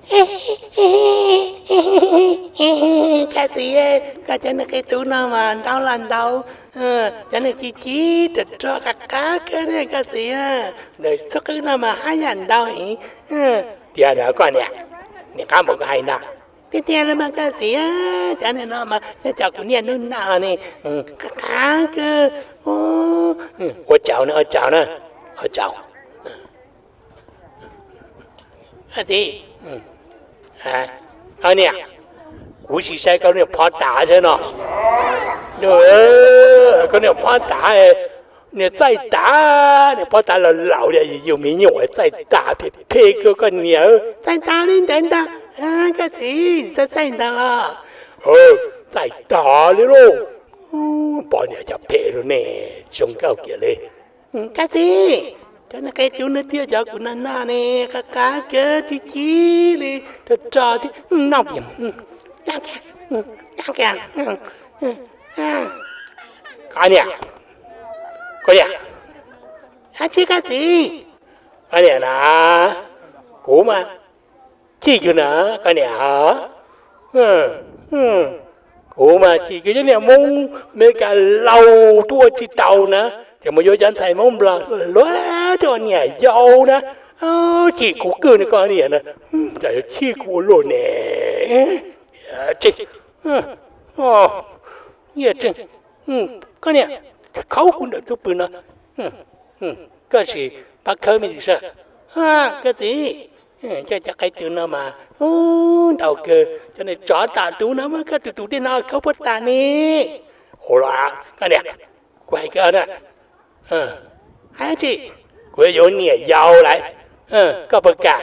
Koj txiv, koj cov niag qe tub no mas ntau los ntau, cov niag ci ci rog rog qab qab kawg ne koj txiv. Ntawm txhua qwb no mas haj yam ntau heev. Tiag ntag koj niam, niam qab npaum koj hais ntag. Tiag tiag li mas koj txiv, cov niag no mas yog cov kuv niaj hnub noj ne, qab qab kawg. Ua tsaug na, ua tsaug na, ua tsaug. Txiv, niam, kuv sim saib koj niag phov tav saib no. Koj niag phov tav, niag txaij tav, niag phov tav laus laus li yus me nyuam txaij tav phem phem kawg koj niam. Txaij tav li ntawd ntag. Koj txiv, txaij txaij ntawd los? Txaij tav li lauj. Poj niam cov phem lauj ne, zoo nkauj kiag li. Koj txiv, cov niag qe tub no thiab cov kuv noj noj ne, qab qab kawg, ci ci li, rog rog thiab, noj, noj kiag, noj kiag. Koj niam, koj niam, dab tsi koj txiv? Koj niam na, kuv mas chim kawg na, koj niam. Kuv mas chim kawg, cov niag Hmoob Amelikas laus tuaj tsis tau na, ces mus yuav cov ntxhais Hmoob Nplog luag rau niam yau na, chim kuv kawg ne koj niam na. Cas yuav chim kuv ua luaj ne? Tseeb, koj niam, khaub kuv ntawm tus pw no. Koj sim pab khawb me ntsis saib. Koj txiv, cov qe tub no mas ntau kawg, cov niag tsov tam tub no mas koj tus tus tej no khawb puas tas ne? Ua los koj niam, kuv hais koj na, hais tsis, kuv yuav niam yau lawm, koj puas kam?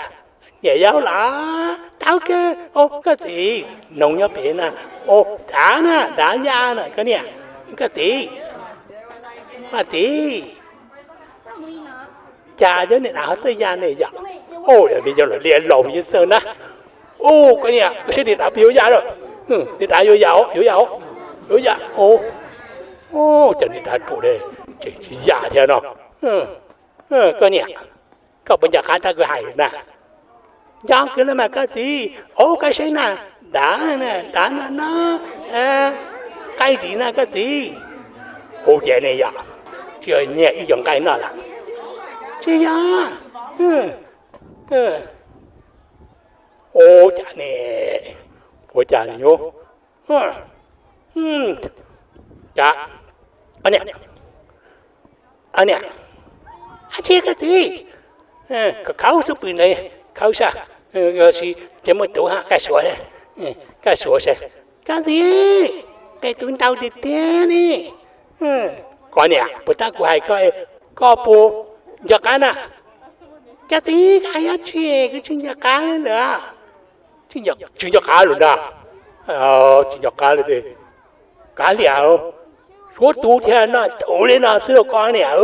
Niam yau los? Tau kawg, koj txiv, noog nyob pem na, dav na, dav ya na koj niam, koj txiv, koj txiv. Cas cov niag dav ho txawj ya ne yom? Yog me yog los liaj laus yeej txawj na. Ub, koj niam, koj saib niag dav puas yuav ya lawm. Niag dav yuav ya, yuav ya, yuav ya. Cov niag dav ruam tseem tsis ya thiab no. Koj niam, koj puas nco qab rau kuv hais na? Nco kawg li mas koj txiv. Ub, koj saib na, dav na, dav no no, nqaij dim na koj txiv. Ub, ces ne yom, tsis yog nyiag ib co nqaij noj lawm? Tsis yog. Ub, cas ne, ua cas ne, cas, niam, dab tsi koj txiv? Koj khaub xub pwm ntawd, khaub sab, los sis ces muaj tus ha kaj suav, kaj suav saib. Koj txiv, qe tub ntau tiag tiag ne. Koj niam, puas tab kuv hais koj, koj puas nco qab na? Koj txiv, koj hais dab tsi, kuv tsis nco qab li lawm. Tsis nco qab lawm ntag. Tsis nco qab li, kav liam, suav tus thiaj noj tus li no xwb lauj koj niam.